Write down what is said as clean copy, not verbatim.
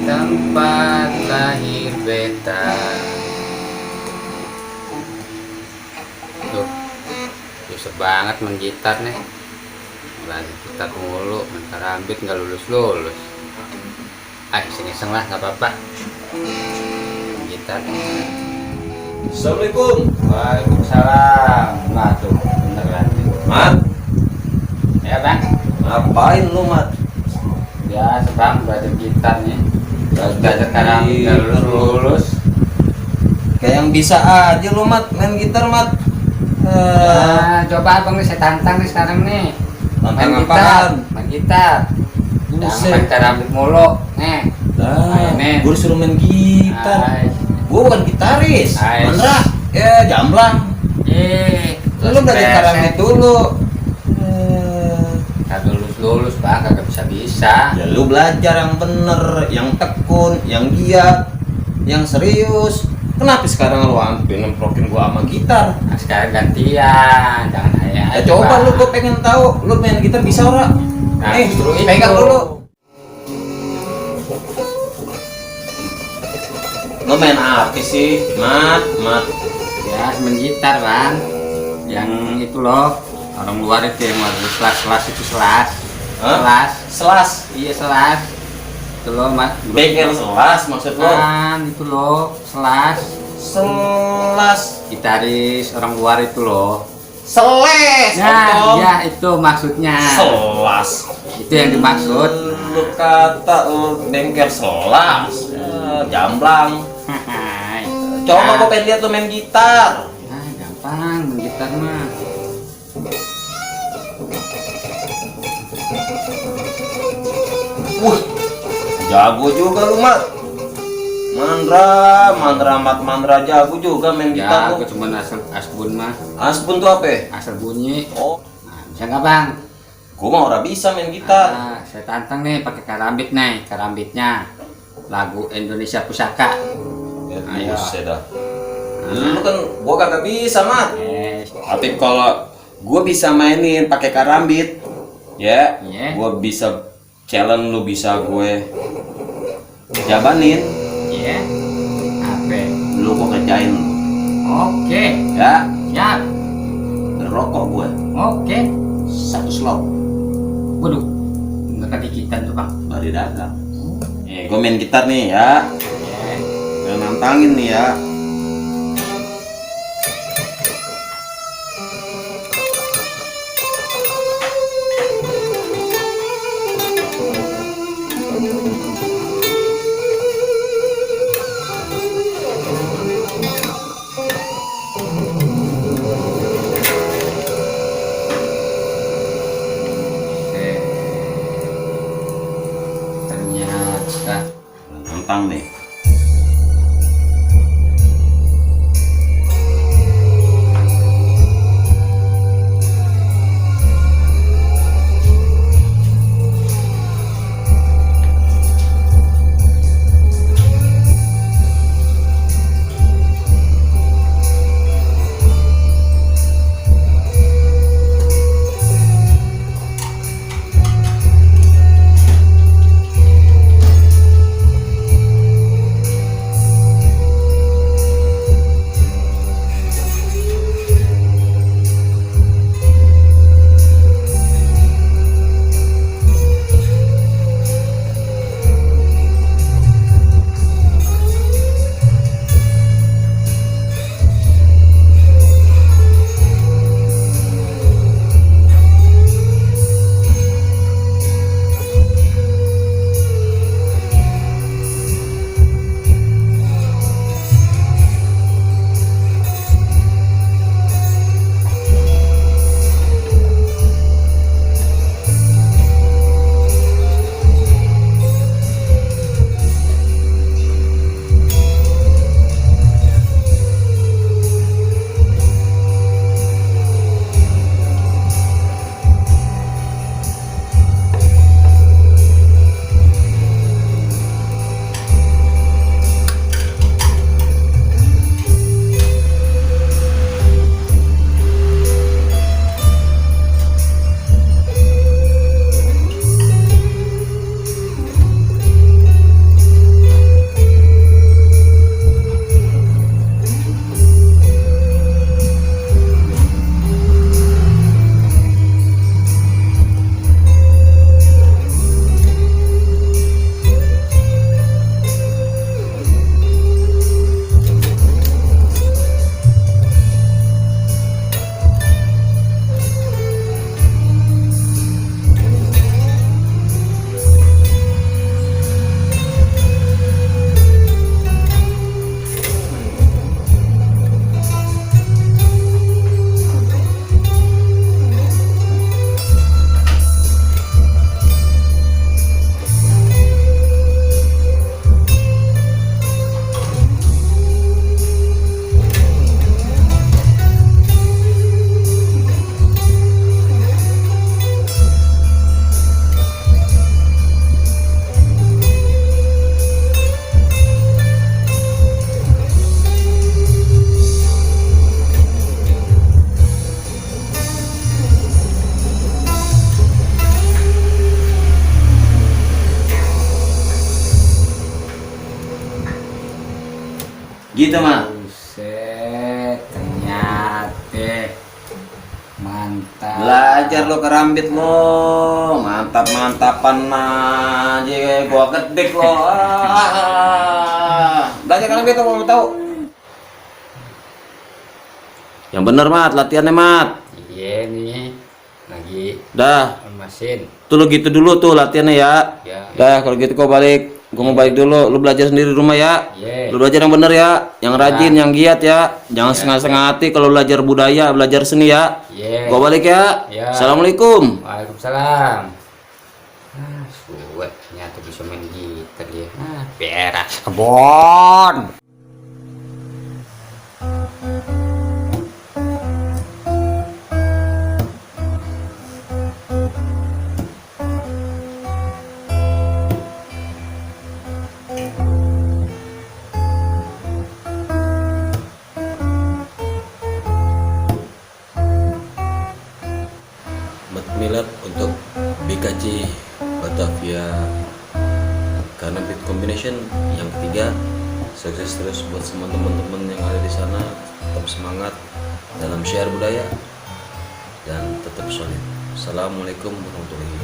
tempat lahir beta. Tuh, susah banget main gitar nih. Lagi gitar mulu, main karambit nggak lulus. Iseng-iseng lah, nggak apa-apa. Main gitar. Assalamualaikum. Waalaikumsalam. Nah tuh, beneran. Mat, Ya bang, ngapain lu, Mat? biasa bang, belajar gitar nih. Belajar karambit nggak lulus. Kayak yang bisa aja lu, Mat, main gitar, Mat. Coba abang nih, saya tantang nih sekarang nih. Tantang Main apaan? Main gitar. Jangan Buset. main karambit mulu. Nih. Ayo, nih. Gue disuruh main gitar. Ay. Gue bukan gitaris. Ay. Mandra, ya jamblang. Lu belajar karambit dulu. Kagak lulus bang, kagak bisa. Ya lu belajar yang bener, yang tekun, yang giat, yang serius. Kenapa sekarang lu hampir nemprokin gua sama gitar? Nah, sekarang gantian, jangan ayah. Ya coba lu, gua pengen tahu lu main gitar bisa ora? Nah, justru itu. Pegang dulu. Lu main apa sih? Mat. Ya, main gitar bang. Yang itu loh, orang luar itu yang ada selas itu selas. Hah? Selas. Iya selas. Itu loh mas. Bengkel selas maksud lu? Kan itu loh selas. Selas. Gitaris orang luar itu loh. Seles. Nah, ya itu maksudnya. Selas. Itu yang dimaksud. Lu kata lu bengkel selas. Jamblang. Hai. Coba gua pengen lihat lu main gitar. Nah, gampang main gitar mah. Wah, jago juga lu, Mat. Mandra jago juga main gitar Ya, aku lu. cuma asbun mah. Asbun tuh apa? Asal bunyi. Oh, Nah, bisa nggak bang? gua mah ora bisa main gitar. Saya tantang nih pakai karambit nih, karambitnya lagu Indonesia Pusaka. Ayo. Buset dah. Lu kan gua kagak bisa, Mat. Tapi kalau gua bisa mainin pakai karambit, ya, Iya. gua bisa challenge lu, bisa gue jabanin. Iya. Apa? Lu gua kerjain lu. Oke. Ya, Siap. rokok gue Oke. satu slot Waduh, nggak kedikitan tuh bang. dari dagang. Gue main gitar nih ya, Iya. gue nantangin nih ya. Ternyata. Nantang nih. Gitu mah. Buset, ternyata mantap. Belajar lo kerambit lo, mantap-mantapan aja, gua ketik lo. Belajar kerambit lo mau tahu. Yang bener mat, latihannya mat. Iya nih, lagi Dah, mesin. tuh lo gitu dulu tuh latihannya ya. Ya. Dah, kalau gitu kau balik. Gua mau balik dulu. Lu belajar sendiri di rumah ya. Iya. Lu belajar yang bener ya, yang rajin, yang giat ya. Jangan setengah-setengah hati kalau belajar budaya, belajar seni ya. Iya. Gua balik ya. Ya. Assalamualaikum. Waalaikumsalam. Suwet, ternyata bisa main gitar dia. Beres kebon. Milad untuk BKC Batavia karena beat combination yang ketiga. Sukses terus buat semua teman-teman yang ada di sana, tetap semangat dalam share budaya dan tetap solid. Assalamualaikum warahmatullahi wabarakatuh.